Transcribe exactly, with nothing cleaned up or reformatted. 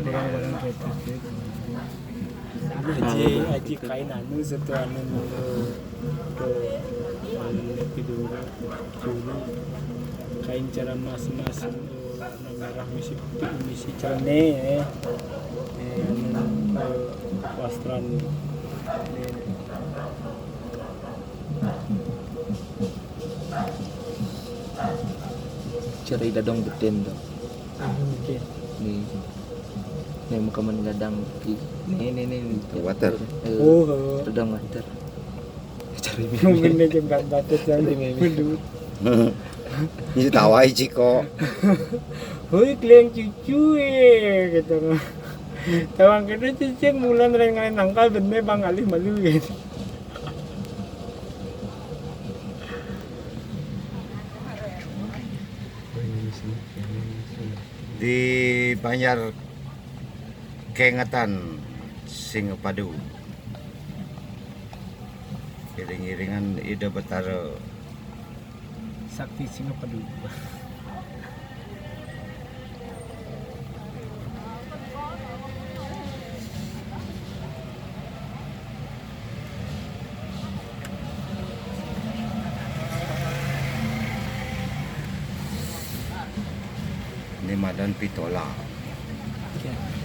Kurang-kurang kayak gitu. Aji, aji kain anu satu anu, anu, tuh, anu, itu dulu, dulu. Kain cara mas-mas, eh, warna merah misi putih misi cerene, eh. Eh, anu, eh, wastran. Eh. Cara ida dong beten dong. Oke. Nih. Nih muka mengadang ki. Nih nih nih. Water. Eh, Oh, Redang water. Cari mungkin dia jembat batas yang Cari meme. Aduh. Ini tawa aja kok. Hoi, kalian cucu, eh, gitu. Tawang kita cicing bulan ren ngalain nangkal bener bang alih malu gitu. Di Banjar Kengatan Singapadu. Iring-iringan Ida Betara. Sakti Singapadu. Ini madan pitola. Oke.